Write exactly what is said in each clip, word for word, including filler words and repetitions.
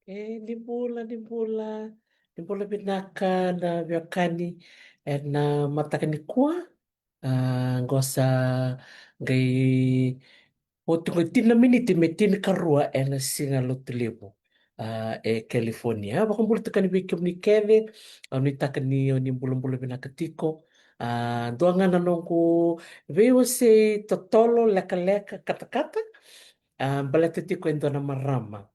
E, ni bula, ni bula, ni bula vinaka na veiwekani ena mataka nikua. A, qo sa qai oti qo e tini na miniti me tinikarua ena siga Lotulevu, a, e California. Vakabula tiko yani vei kemuni kece, au nuitaka ni o ni bulabula vinaka tiko. A, dua ga na noqu veiwasei totolo, lekaleka, katakata. A, baleta tiko e dua na marama,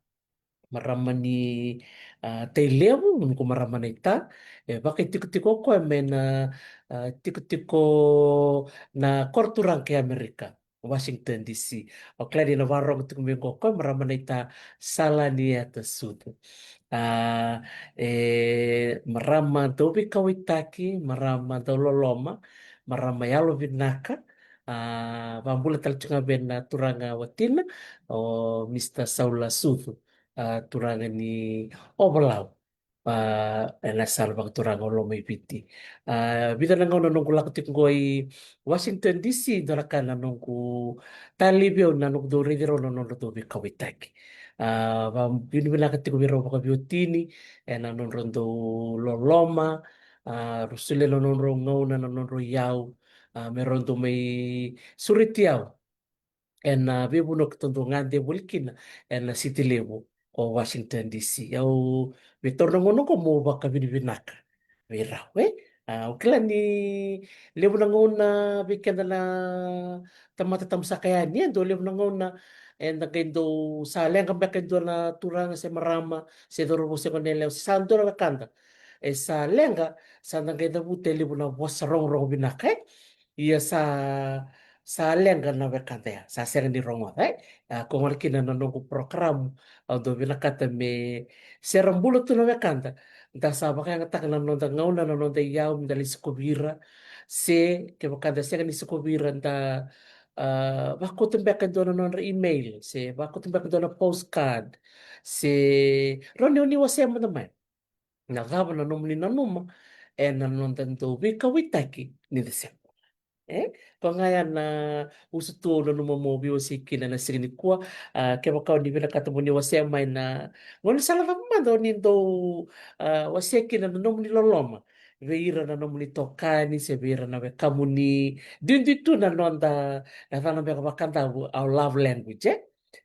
marama ni, a, Tailevu, noqu marama naita. E vakaitikotiko o koya mai na, a, tikotiko na koroturaga kei Amerika, Washington D C. Au kila ni na varogo tiko mai qo o koya, marama naita Salanieta Sucu. A, e marama dau veikauwaitaki, marama dau loloma, marama yalovinaka. A, vakabula tale tiko ga vei na turaga watina, o Mister Saula Sucu, a, turaga ni Ovalau, a, ena sala vakaturaga o Lomaiviti. A, vica na gauna noqu lako tiko qo i Washington D C, dua na ka na noqu talevi au na noqu dau raici rau na nodra dau veikauwaitaki. A, vakavinavinaka tiko vei rau vakaveiwatini ena nodra dau loloma, a, rau solia na nodrau gauna, na nodrau iyau, a, me rau dau mai sureti au ena veivanua keitou dau gade voli kina ena siti levu o Washington D C. Au via taura na gauna qo meu vakavinavinaka vei rau, e? A, au kila ni levu na gauna vei keda na tamata tabu saka yani, e dau levu na gauna eda qai dau sa leqa beka e dua na turaga se marama se cauravou se goneyalewa se sa dua na wekada. E sa leqa, sa da qai cavuta e levu na vosa rogorogo vinaka, e? Ia sa, sa leqa na wekada ya, sa sega ni rogoca, e? A, ko gole kina na noqu porokaramu, au dau vinakata me sera bula tu na wekada. Da sa vakayagataka na noda gauna, na noda iyau, me da lai sikovi ira. Se kevaka da sega ni sikovi ira, da, a, vakauta beka e dua na nodra email, se vakauta beka e dua na postcard, se rawa ni o ni wasea mada mai na cava na nomuni nanuma ena noda dau veikauwaitaki ni da se bula. E? Ko ga ya na usutu au nanuma meu veiwasei kina na siga nikua. A, kevaka o ni vinakata mo ni wasea mai na gaunisala cava mada o ni dau, a, wasea kina na nomuni loloma vei ira na nomuni itokani se vei ira na wekamuni. Duidui tu na noda, na yacana beka vakadavu, our love language, e?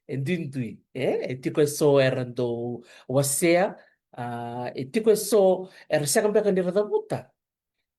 E duidui, e? E tiko eso era dau wasea, a, e tiko eso era sega beka ni ra cavuta,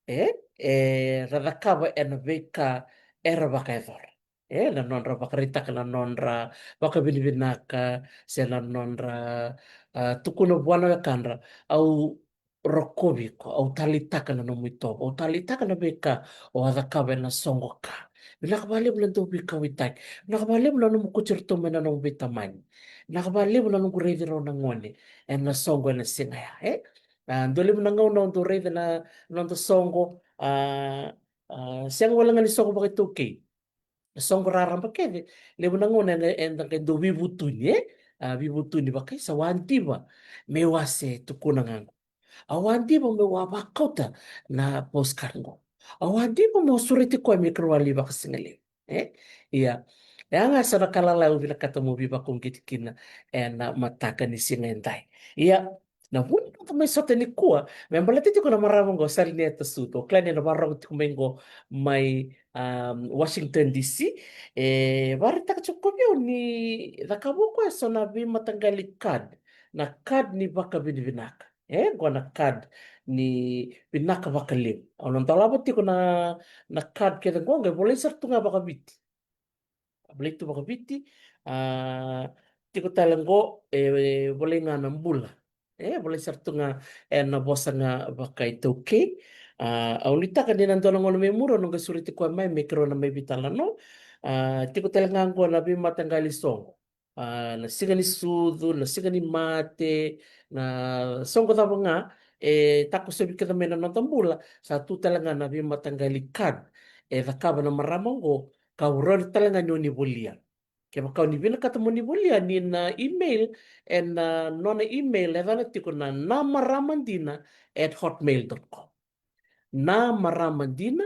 e? Era cakava ena veika era vakayacora, e? Na nodra vakaraitaka na nodra vakavinavinaka se na nodra, a, tukuna vua na wekadra, au rokovi iko, au taleitaka na nomu itovo, au taleitaka na veika o a cakava ena soqo ka. Vinaka vakalevu na dau veikauwaitaki. Vinaka vakalevu na nomu kauti iratou mai na nomu veitamani. Vinaka vakalevu na noqu raici rau na gone ena soqo ena siga ya, e? A, dau levu na gauna au dau raica na noda soqo, a, a, sega wale ga ni soqo vakaitaukei. Soqo raraba kece, levu na gauna eda, eda qai dau veivutuni, e? A, veivutuni vakaisa, au a diva meu a se tukuna ga qo. Au a diva meu a vakauta na postcard qo. Au a diva meu sureti koya me keirau a lai vakasigalevu, e? Ia, e a ga so na ka lalai au vinakata meu veivakauqeti kina ena mataka ni siga edai. Ia, na vuna noda mai sota nikua me baleta tiko na marama qo, Salanieta Sucu. Au kila ni na varogo tiko mai qo mai, um, Washington D C. E vakaraitaka tiko vei au ni cakava o koya eso na veimataqali card, na card ni vakavinavinaka. E, qo na card ni vinaka vakalevu. Au na dolava tiko na, na card kece qo, qai volai sara tu ga vakaviti. Volai tu vakaviti, a, tiko tale qo, e, volai ga na bula. E, volai sara tu ga ena vosa ga vakaitaukei. A, au nuitaka ni na dua na gauna mai muri au na qai sureti koya mai me keirau na mai veitalanoa. A, tiko tale ga qo na veimataqali soqo. A, na siga ni sucu, na siga ni mate, na soqo cava ga e takosovi kece mai na noda bula, sa tu tale ga na veimataqali card e cakava na marama qo, ka rawa tale ga ni o ni volia. Kevaka o ni vinakata mo ni volia, ni na email ena nona email, e yacana tiko na namaramadina at hotmail dot com. Namaramadina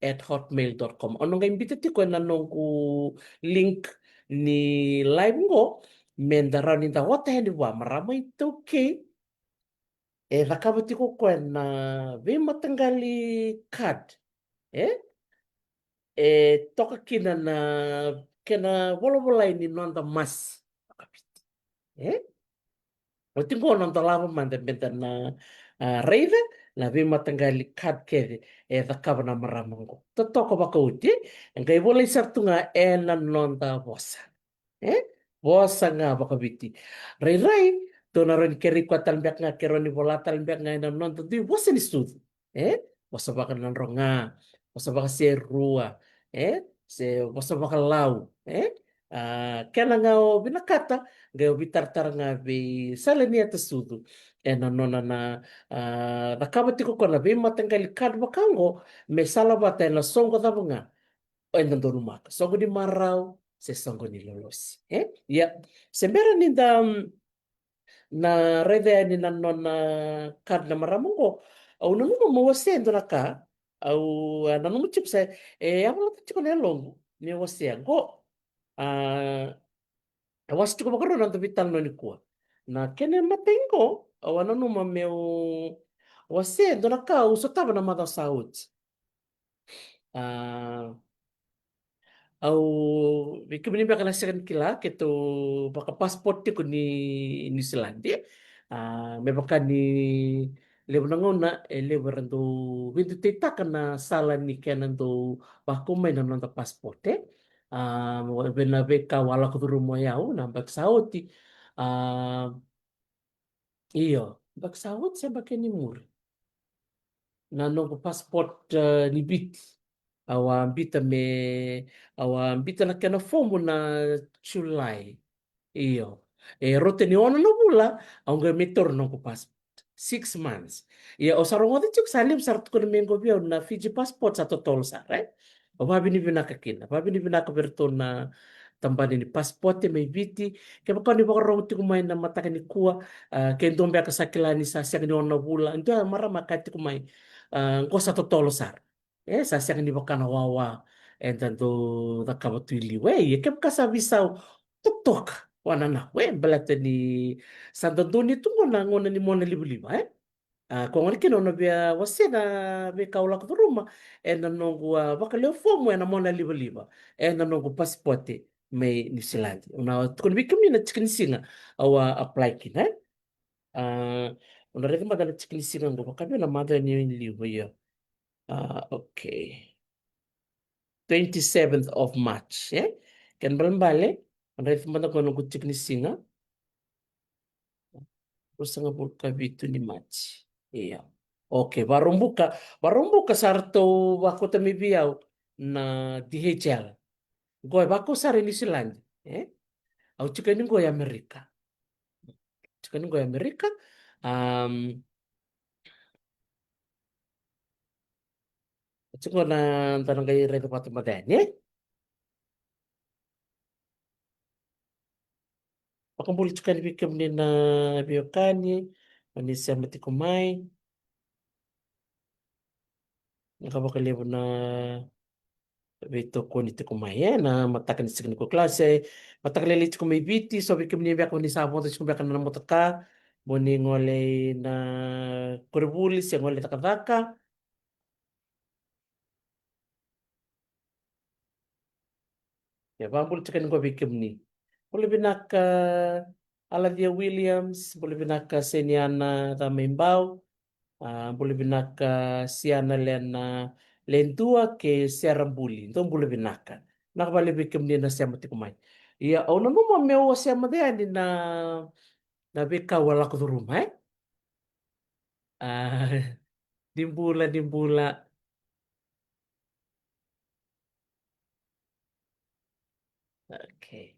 at hotmail dot com. Au na qai biuta tiko ena noqu link ni live qo, me da rawa ni da ota yani vua, marama iTaukei, e cakava tiko o koya na veimataqali card, e? E toka kina na kena volavolai ni noda masi vakaviti, e? Oti qo na dolava mada me da na, a, raica na veimataqali card kece e cakava na marama qo. Totoka vakaoti, e qai volai sara tu ga ena noda vosa. E? Vosa ga vakaviti. Rairai, tou na rawa ni kerei koya tale beka ga, ke rawa ni vola tale beka ga ena noda dui vosa ni sucu. E? Vosa vakanadroga, vosa vakaserua, e? Se vosa vakalau, e? A, kena ga o vinakata, qai o veitaratara ga vei Salanieta Sucu ena nona na, a, cakava tiko koya na veimataqali card vaka oqo, me salavata ena soqo cava ga eda donumaka, soqo ni marau se soqo ni lolosi, e? Ia, se bera ni da, mm, na raica yani na nona card na marama oqo, au nanuma meu wasea e dua na ka, au a nanuma tiko sa, e yavalata tiko na yaloqu meu wasea qo. A, e wase tiko vakarua na noda veitalanoa nikua. Na kena imatai qo, au a nanuma meu wasea e dua na ka au sotava na macawa sa oti. A, au, vei kemuni beka na sega ni kila, keitou vakapassport tiko ni Niusiladi. A, me vaka ni levu na gauna e levu era dau veidutaitaka na sala ni kena dau vakau mai na noda passport, e? A, vei na veika au a lako curuma o yau na yabaki sa oti. A, io, yabaki sa oti se yabaki ni muri. Na noqu passport, e, ni Viti. Au a bita me, au a bita na kena fomu na July. Io. E rauta ni ono na vula, au qai mai taura noqu passport. Six months. Ia, au sa rogoca tiko sa levu sara tukuna mai qo vei au na Fiji passport sa totolo sara, e? Au vakavinavinaka kina. Vakavinavinaka vei iratou na tabana ni passport mai Viti. Kevaka ni vakarorogo tiko mai na mataka nikua, a, ke dua beka sa kila ni sa sega ni ono na vula, dua marama ka tiko mai, a, qo sa totolo sara. E, sa sega ni vaka na wawa eda dau cakava tu i liu. E, ia kevaka sa veisau, totoka, wananavu, e, baleta ni sa dodonu tu qo na gauna ni monalivaliva, e. A, ko gona kina au na via wasea na veika au lako curuma ena noqu, a, vakalewe fomu ena monalivaliva ena noqu pasipote mai Niusiladi. Au na tukuna vei kemuni na tiki ni siga au a apply kina, e. A, au na raica mada na tiki ni siga qo, vakabibi na macawa ni liu, ia. A, okay. Twenty-seventh of March, e? Kena ibalebale, au na raica mada qo noqu tiki ni siga. Ruasagavulu ka vitu ni Maji. Ia. Okay, Vakaraubuka, Vakaraubuka sa ratou vakauta mai vei au na D H L. Qo e vakau sara i Niusiladi, e? Au tiko yani qo i Amerika. Tiko yani qo i Amerika. Am, tiko na, da na qai raica vata mada yani, e? Vakabula tiko yani vei kemuni na veiwekani, o ni sema tiko mai. Vinaka vakalevu na veitokoni tiko mai, e, na mataka ni siga nikua. Kila se mataka lailai tiko mai Viti, so vei kemuni beka o ni sa vodo tiko beka na motoka, mo ni gole i na koronivuli se gole cakacaka. Ia, vakabula tiko yani qo vei kemuni. Bula vinaka Alacia Williams, bula vinaka Seniana Camaibau. A, bula vinaka Siana Lena Ledua kei Sera Buli. Dou bula vinaka. Vinaka vakalevu vei kemuni na sema tiko mai. Ia, au nanuma meu wasea mada yani na, na veika au a lako curuma, e? A, ni bula, ni bula. Okay.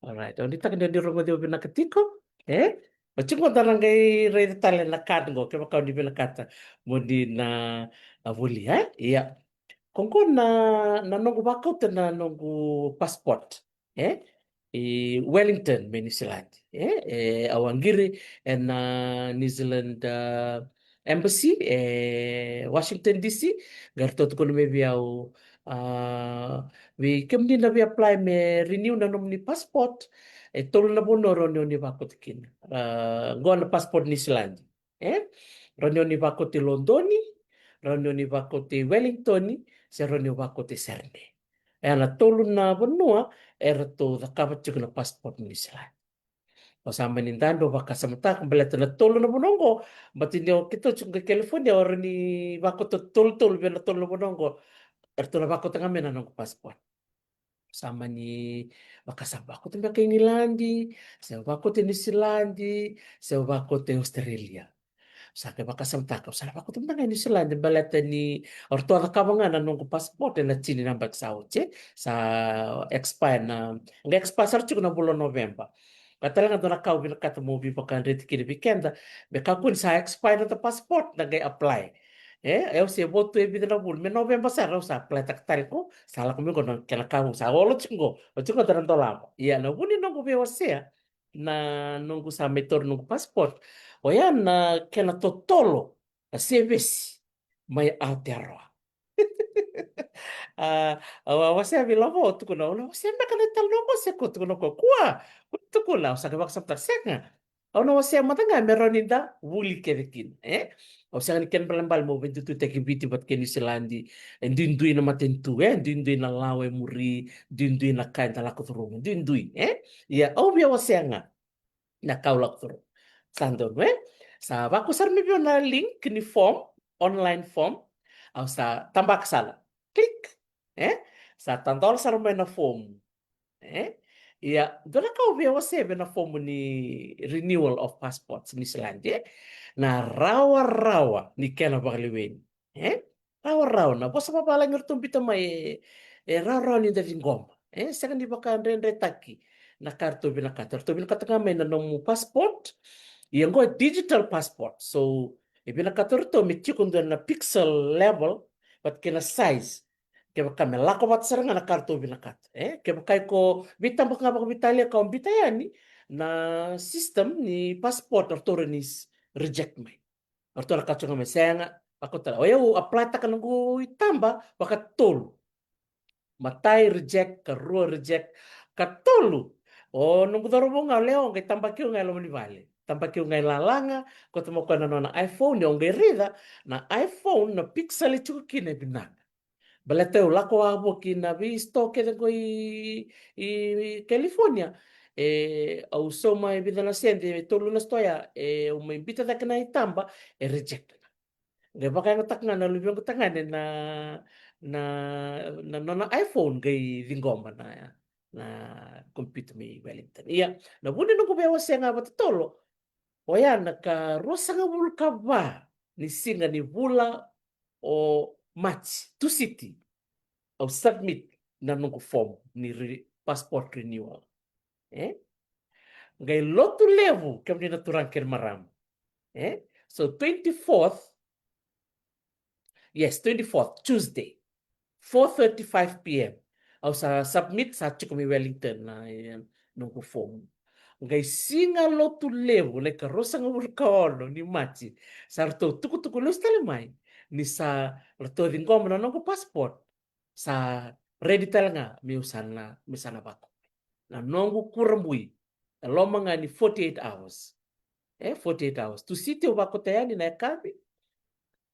Alright, au nuitaka ni o ni rogoci au vinaka tiko, e? Oti qo da na qai raica tale na card qo, kevaka o ni vinakata mo ni na, a, volia, e? Ia. Ko qo na, na noqu vakauta na noqu passport, e? I Wellington, mai Niusiladi, e? E, au a qiri ena New Zealand, a, Embassy e Washington D C, qai ratou tukuna mai vei au, A, vei kemuni na via apply me renew na nomuni passport, e tolu na vanua rawa ni oni vakoti kina. A, qo na passport Niusiladi. E? Rawa ni oni vakoti Lodoni, rawa ni oni vakoti Wellington, se rawa ni vakoti Sydney. E na tolu na vanua eratou cakava tiko na passport Niusiladi. O sa mani dabe o vakasamataka baleta na tolu na vanua oqo, baleta ni o keitou tiko qai California, o rawa ni vakota tolutolu vei na tolu na vanua oqo, eratou na vakota ga mai na noqu passport. Sa mani vakasa, vakota beka Igiladi, se vakota Niusiladi, se vakota Australia. Sa qai vakasamataka, sa na vakota mada ga Niusiladi baleta ni o ratou a cakava ga na noqu passport ena tini na yabaki sa oti, sa expire na, qai expire sara tiko na vula November. Ka tale ga dua na ka au vinakata mo veivakadreti kina vei keda, me kakua ni sa expire na passport na qai apply. E, au se votu e vica na vula, me November sara au sa apply taka tale qo, sa lako mai qo na kena ka, sa olo tiko qo, o tiko qo na dolava. Ia na vu ni noqu veiwasea na noqu sa mai taura noqu passport, oya na kena totolo na sevesi mai Aotearoa. A, au a wasea vei Lavo, tukuna, au na wasea beka na italanoa qo se ko, tukuna o koya, kua, kua tukuna, au sa qai vakasamataka, sega. Au na wasea mada ga me rawa ni da vuli kece kina, e? Au sega ni kena ibalebale meu veidututaki Viti vata kei Niusiladi, e duidui na matanitu, e duidui na lawa e muri, duidui na ka eda lako curuma, duidui, e? Ia au via wasea ga na ka au lako curuma. Sa donu, e? Sa vaku sara mai vei au na link ni form, online form. Au sa tabaka sara. Click. E? Sa tadola sara mai na form. E? Ia, dua na ka au via wasea vei na form ni renewal of passports Niusiladi, e? Na rawarawa ni kena vakaleweni. E? Rawarawa, na vosa vavalagi eratou biuta mai, e, e rawarawa ni da ciqoma. E, sega ni vakadredretaki na ka eratou vinakata. Eratou vinakata ga mai na nomu passport. Ia qo e digital passport. So, e vinakata o ratou me tiko dua na pixel level, vata kei na size. Kevaka me lako vata sara ga na ka eratou vinakata. E, kevaka iko veitabaka ga vakaveitalia ka o biuta yani, na system ni passport eratou rawa ni s-, reject mai. O ratou na kaya tu ga mai, sega, vakatale. O yau apply taka noqu itaba vakatolu. Matai reject, karua reject, katolu. O noqu cauravou ga o Leo qai tabaki au ga e loma ni vale. Tabaki au ga e lalaga, kauta mai o koya na nona iPhone, au qai raica na iPhone na pixel e tiko kina e vinaka. Baleta au lako wavoki na veisitoa kece qo i, i California. E, au sauma e vica na sede, e tolu na sitoa ya, e, au mai biuta cake na itaba, e reject ga. Qai vakayagataka ga na luvequ tagane na, na, na nona iPhone qai ciqoma na, na computer mai Wellington. Ia, na vu ni noqu veiwasei ga vakatotolo, oya na ka ruasagavulu ka va ni siga ni vula o Maji, Tusiti, au submit na noqu form ni re-, passport renewal. E? Qai lotu levu, kemuni na turaga kei na marama. E? So twenty-fourth, yes, twenty-fourth, Tuesday, four thirty-five p m. Au sa submit, sa tiko mai Wellington na, e, noqu form. Qai siga lotu levu, na ikaruasagavulu ka ono ni Maji, sa ratou tukutuku lesu tale mai ni sa ratou ciqoma na noqu passport. Sa ready tale ga meu sa na, meu sa na vako. Na noqu kurabui, e loma ga ni forty-eight hours. E, forty-eight hours. Tusiti au vakota yani na yakavi.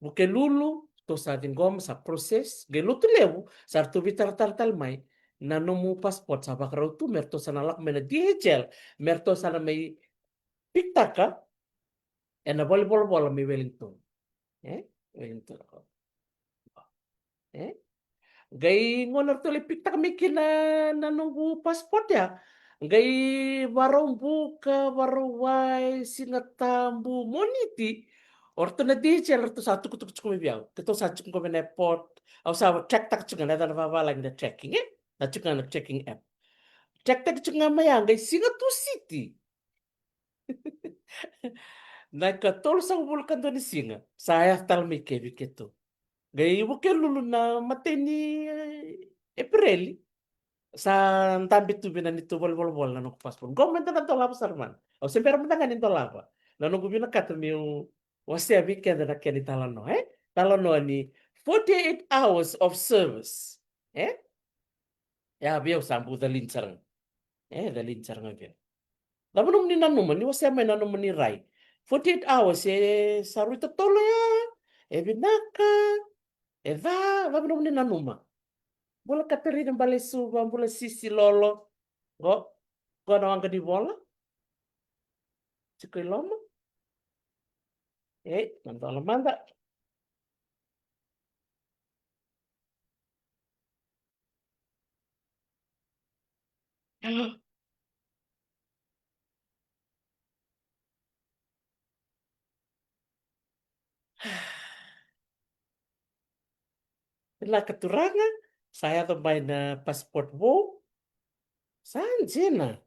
Vukelulu, ratou sa ciqoma, sa process. Qai lotu levu, sa ratou veitaratara tale mai. Na nomu passport sa vakarau tu, me ratou sa na lako mai na D H L, me ratou sa na mai piktaka ena valenivolavola mai Wellington. E? Wellington. E? Qai gauna ratou lai piktaka mai kina na noqu passport ya. Qai Vakaraubuka, Vakarauwai, Sigatabu, Moniti. O ratou na D H L ratou sa tukutuku tiko mai vei au. Keitou sa tiko qo mai na airport. Au sa track taka tiko ga na yacana vavalagi na tracking, e? Na tiko ga na tracking app. Track taka tiko ga mai ya, qai siga Tusiti. Na ikatolusagavulu ka dua ni siga, sa yaco tale mai ke vei keitou. Qai Vukelulu na imatai ni, e, Epereli, sa dabe tu vei na neitou valenivolavola na noqu passport. Qo meda na dolava sara mada. Au se bera mada ga ni dolava. Na noqu vinakata meu wasea vei keda na kena italanoa, e? Talanoa ni forty-eight hours of service. E? Ia vei au sa bau calini sara ga. E, calini sara ga vei au. Cava nomuni nanuma ni wasea mai na nomuni rai? Forty-eight hours, e sa rui totolo ya. E vinaka. E ca, cava nomuni nanuma? Bula Katarina Balesuva, bula Sisi Lolo. Qo, qo na waqa ni vola. Tiko i loma. Ei, na dola mada. Hello. Vinaka turaga, sa yaco mai na passport vou. Sa dina.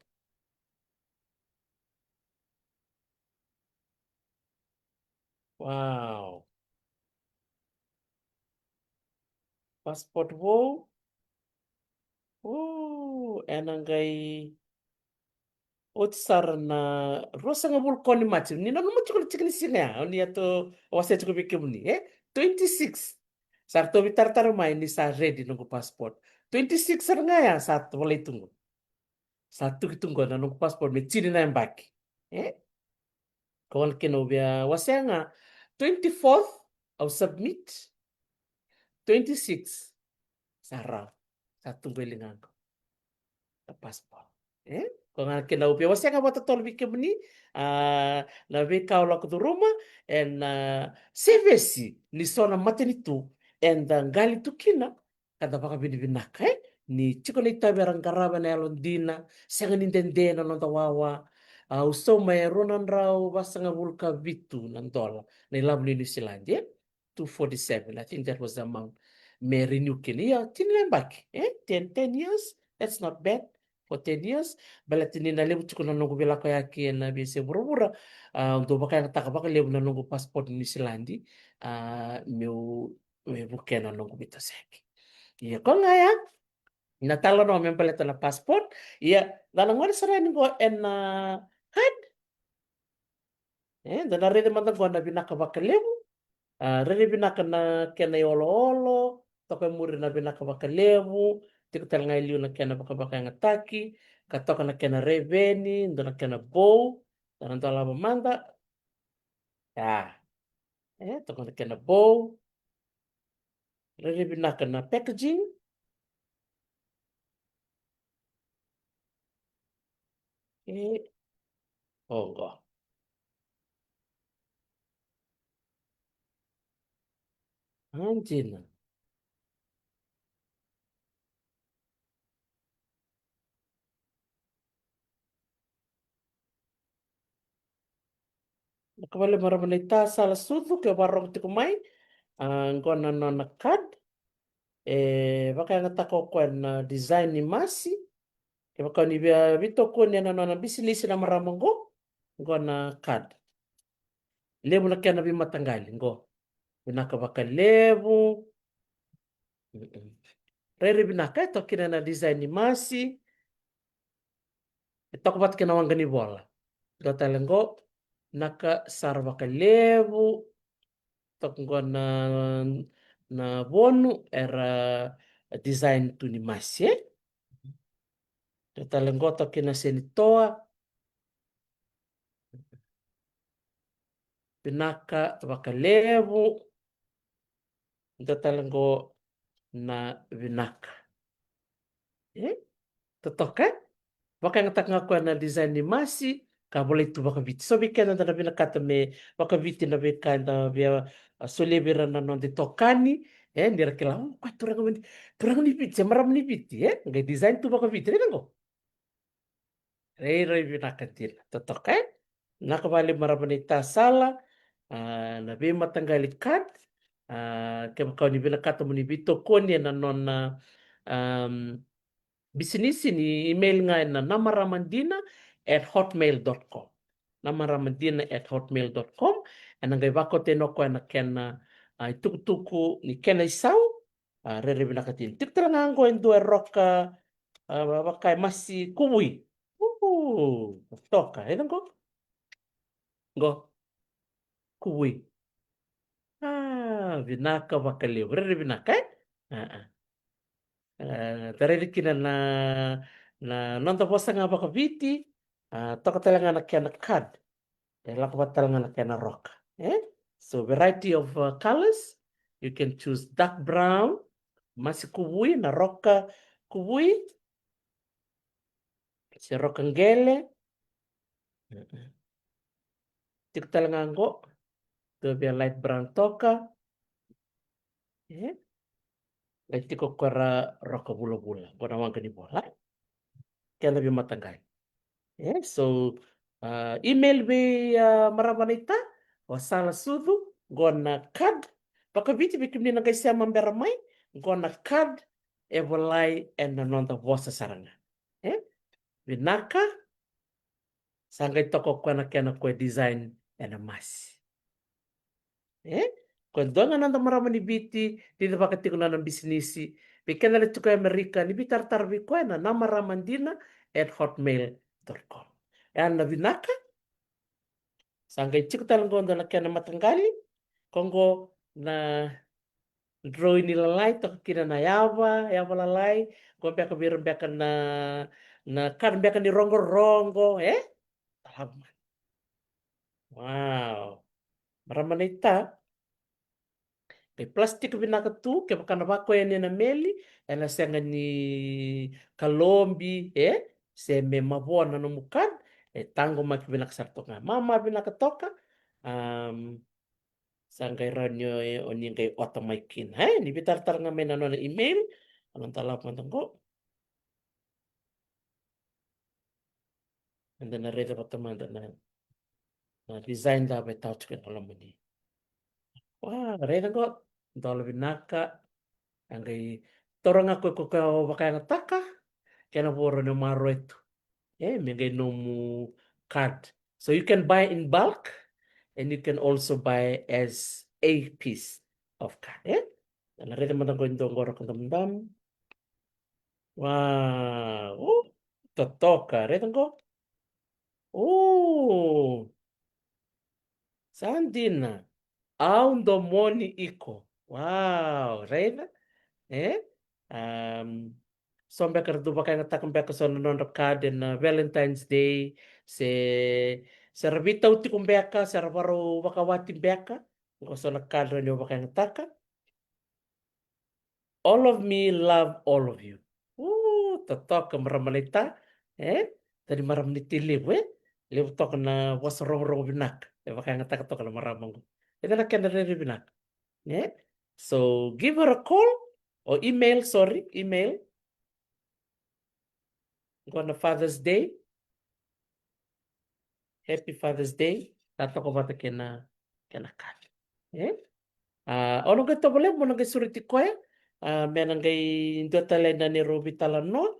Wow. Passport vou. O, ena qai oti sara na ruasagavulu ka ono ni Maji. Ni nanuma tiko na tiki ni siga ya, o ni a to wasea tiko vei kemuni, e? Twenty-six. Sa ratou veitaratara mai ni sa ready noqu passport. Twenty-six sara ga ya sa volai tu qo. Sa tuki tu qo na noqu passport me tini na yabaki. E? Ko na kena au via wasea ga. Twenty-fourth, au submit. Twenty-six. Sa rawa. Sa tu qo e ligaqu. Na passport. E? Ko ga na kena au via wasea ga vakatotolo vei kemuni. A, na veika au lako curuma. Ena, a, sevesi ni so na matanitu. Eda qali tu kina. Ka da vakavinavinaka, e? Ni tiko na itavi era qarava ena yalodina, sega ni dede na noda wawa. Au sauma e rua na drau vasagavulu ka vitu na dola na ilavo ni Niusiladi, e? Two forty-seven, I think that was the amount. Me renew kina. Ia, tini na yabaki, e? Ten, ten years, that's not bad for ten years. Baleta ni na levu tiko na noqu veilakoyaki ena veiyasai vuravura. A, au dau vakayagataka vakalevu na noqu passport ni Niusiladi. A, meu me vukea na noqu veitosoyaki. Ia ko ga ya na talanoa me baleta na passport. Ia, da na gole sara yani qo ena, a, card. E, da na raica mada qo na vinaka vakalevu. A, rairai vinaka na kena ioloolo, toka e muri na vinaka vakalevu, tiko tale ga e liu na kena vakavakayagataki, ka toka na kena reveni, dua na kena bou, da na dolava mada. A. E, toka na kena bou. Rairai vinaka na packaging. E, oqo. A, dina. Vinaka vakalevu marama naita Sala Sucu, ke vakarorogo tiko mai. A, qo na nona card. E vakayagataka o koya na design ni masi. Kevaka ni via veitokoni ena nona bisinisi na marama qo, qo na card. Levu na kena veimataqali qo. Vinaka vakalevu. Mm-mm. Rairai vinaka, e toka kina na design ni masi. E toka vata kei na waqa ni vola. Dua tale qo, vinaka sara vakalevu. Toka qo na, na vonu era design tu ni masi, e? Dua tale qo toka kina Senitoa. Vinaka vakalevu. Dua tale qo na vinaka. E? Totoka, e? Vakayagataka ga koya na design ni masi, ka volai tu vakaviti. So vei keda da na vinakata me vakaviti na veika eda via, a, solia vei ira na noda itokani, e, ni ra kila, o, koya turaga ni, turaga ni Viti, se marama ni Viti, e? Qai design tu vakaviti, raica qo. Rairai vinaka dina, totoka, e? Vinaka vakalevu marama naita Sala, a, na veimataqali card, a, kevaka o ni vinakata mo ni veitokoni ena nona, am, bisinisi, ni email ga ena namaramadina at hotmail dot com. Namaramadina at hotmail dot com. Ena qai vakauqeti o koya na kena, a, itukutuku ni kena isau. A, rairai vinaka dina. Tiko tale ga qo e dua e roka, a, vaka e masi kuvui. Uhu, toka, e qo. Qo. Kuvui. A, vinaka vakalevu. Rairai vinaka, e? A, a. E, da raica kina na, na noda vosa ga vakaviti, a, toka tale ga na kena card. E lako vata tale ga na kena roka. E? So variety of, uh, colors. You can choose dark brown, masi kuvui, na roka kuvui, se roka qele. Mm-mm. Tiko tale ga qo. Dua via light brown toka. E? Qai tiko ko ra roka vulavula. Qo na waqa ni vola. Kena veimataqali. E? So, uh, email vei, uh, marama naita, o Sala Sucu, qo na card. Vakaviti vei kemuni na qai sema bera mai, qo na card e volai ena noda vosa sara ga. E? Vinaka, sa qai toka o koya na kena koya design ena masi. E? Koya dua ga na noda marama ni Viti, ni cevaka tiko na nona bisinisi. Vei keda na tiko e Amerika, ni veitaratara vei koya na, na marama dina at hotmail dot com. E, na vinaka. Sa qai tiko tale qo dua na kena mataqali. Ko qo na drawing ni lalai, toka kina na yava, yava lalai. Qo beka vei ira beka na, na card beka ni rogorogo, e? Talava mai. Wow. Marama naita. Qai plastic vinaka tu, kevaka na vakoya ni na meli, ena sega ni kalobi, e? Se me mavoa na nomu card, e taqomaki vinaka sara toka ga. Mama vinaka toka, um, sa qai rawa ni o, o ni qai ota mai kina. E, ni veitaratara ga mai na nona email, o na talava mada qo. Eda na raica vata mada na, na design cava e tau tiko ena lomani. Wa, raica qo, dola vinaka. A qai taura ga koya, koya, koya o vakayagataka, kena vo rawa ni o maroroya tu. E, me qai nomu card. So you can buy in bulk and you can also buy as a piece of card, e? Na raica mada qo e dua qo roka damudamu. Wa, o, totoka, raica qo. O, sa dina. Au domoni iko. Wow, raica? E? Um, so beka ra dau vakayagataka beka so na nodra card ena, uh, Valentine's Day, se, se ra veitau tiko beka, se ra varau vakawati beka. Qo so na card rawa ni o vakayagataka. All of me love all of you. U, totoka marama naita, e? Tani marama ni Tailevu, e? Levu toka na vosa rogorogo vinaka e vakayagataka toka na marama qo. Eda na kena rairai vinaka, e? So give her a call or email, sorry, email. Qo na Father's Day. Happy Father's Day. Sa toka vata kei na, kei na card. E? A, o na qai tovolea mo na qai sureti koya. A, me na qai dua tale na neirau veitalanoa.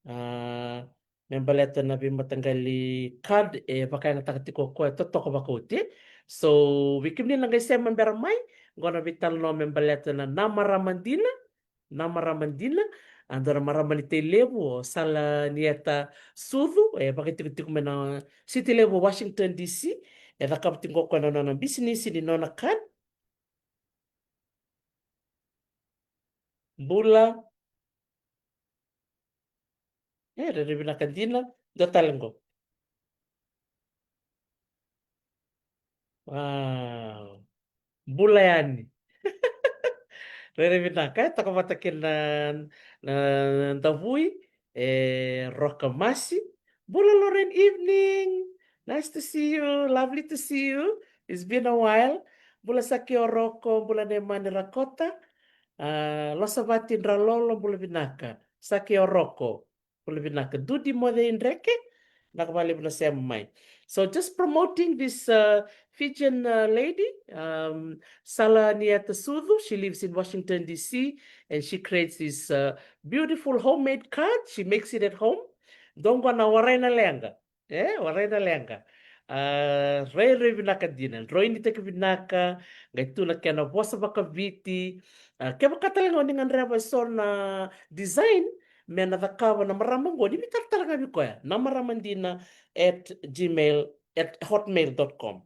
A, me baleta na veimataqali card e vakayagataka tiko o koya totoka vakaoti. So, vei kemuni na qai sema bera mai, qo na veitalanoa me baleta na, na marama dina, na marama dina, a dua na marama ni Tailevu, o Sala Nieta Sucu, e vakaitikotiko mai na siti levu o Washington D C, e cakava tiko o koya na nona bisinisi ni nona card. Bula. E, rairai vinaka dina, dua tale qo. Wow. Bula yani. Rairai vinaka, e, toka vata kei na, na Davui, e, Roka Masi. Bula Lorraine, evening. Nice to see you. Lovely to see you. It's been a while. Bula Saki Oroko, bula Nemani Rakota. A, Losavati Dralolo, bula vinaka. Saki Oroko, bula vinaka. Dudi Moce Idreke, vinaka vakalevu na sema mai. So just promoting this, uh, Fijian, uh, lady, um, Sala Nieta Sucu. She lives in Washington D C and she creates this, uh, beautiful homemade card. She makes it at home. Dou qo na warai na leqa. E, warai na leqa. A, rairai vinaka dina, droinitaki vinaka, qai tu na kena vosa vakaviti. A, kevaka tale ga o ni gadreva e so na design me na cakava na marama qo, ni veitaratara ga vei koya, na marama dina at gmail, at hotmail dot com.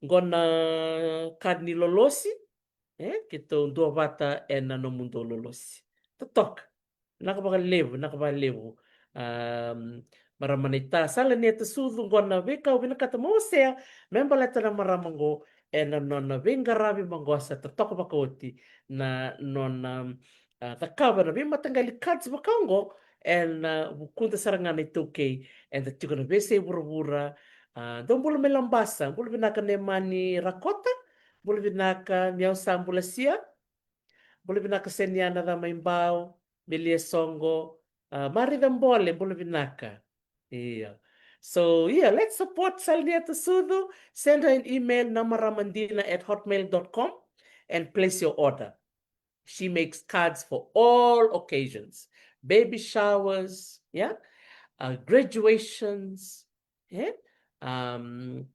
Qo na card ni lolosi, e, keitou duavata ena nomudou lolosi. Totoka. Vinaka vakalevu, vinaka vakalevu. Um, marama naita, Salanieta Sucu, qo na veika au vinakata mo wasea me baleta na marama qo ena nona veiqaravi maqosa, totoka vakaoti na nona, ah, cakava na veimataqali cards vaka oqo ena vukuda sara ga na iTaukei eda tiko na veiyasai vuravura. Ah, dou bula mai Labasa, bula vinaka Nemani Rakota, bula vinaka Miausa Bulasia, bula vinaka Seniana Camaibau, Melia Soqo, ah, Marica Bole, bula vinaka. Ia. So, yeah, let's support Salanieta Sucu. Send her an email, namaramadina at hotmail dot com, and place your order. She makes cards for all occasions. Baby showers, yeah? Uh, graduations, eh? Um,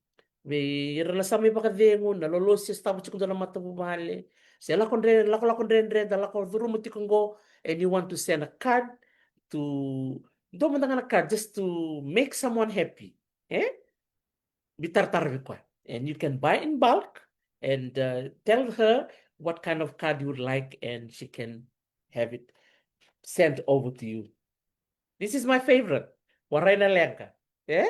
vei ira na sa mai vakacegu, na lolosi e sotava tiko dua na matavuvale. Se lako dre-, lako, lako dredre, da lako curuma tiko qo, and you want to send a card to, dua mada ga na card, just to make someone happy, eh? Veitaratara vei koya. And you can buy in bulk and, uh, tell her what kind of card you would like and she can have it sent over to you. This is my favorite. Warai na leqa. Eh?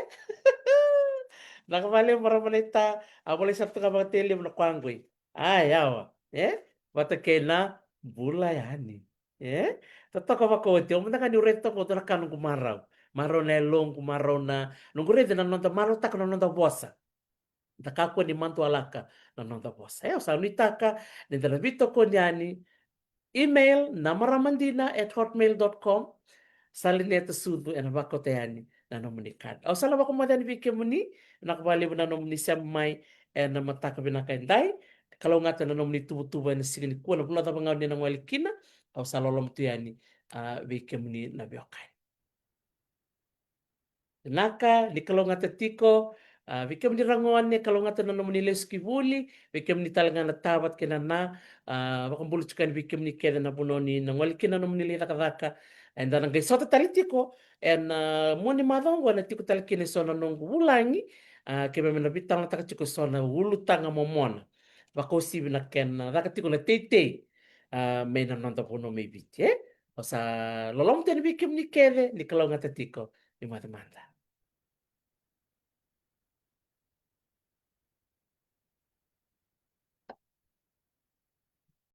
Vinaka vakalevu marama naita, a volai sara tu ga vakatelevu na kwa qoi. A, yawa. Eh? Vata kei na bula yani. Eh? Totoka vakaoti, au mada ga niu raica toka qo, dua na ka noqu marau. Marau na yaloqu, marau na, noqu raica na noda marautaka na noda vosa. Da kakua ni madualaka na noda vosa. E, au sa nuitaka ni da na veitokoni yani. Email namaramadina at hotmail dot com. Salanieta Sucu ena vakauta yani na nomuni card. Au sa na vakamoce yani vei kemuni, vinaka vakalevu na nomuni sema mai ena mataka vinaka edai. Kalougata na nomuni tuvatuva ena siga nikua, na vanua cava ga o ni na gole kina, au sa loloma tu yani, ah, vei kemuni na veiwekani. Vinaka, ni kalougata tiko, ah, vei kemuni ra gone, kalougata na nomuni lesu ki vuli, vei kemuni tale ga na ta vata kei na na, ah, vakabula tiko yani vei kemuni kece na vanua ni na gole kina na nomuni lai cakacaka. Eda na qai sota tale tiko ena, ah, mua ni macawa qo ena tiko tale kina eso na noqu vulagi, ah, keimami na veitalanoataka tiko eso na ulutaga momona. Vakauasivi na kena caka tiko na teitei, ah, mai na noda vanua mai Viti, eh? Au sa loloma tu yani vei kemuni kece, ni kalougata tiko, ni moce mada.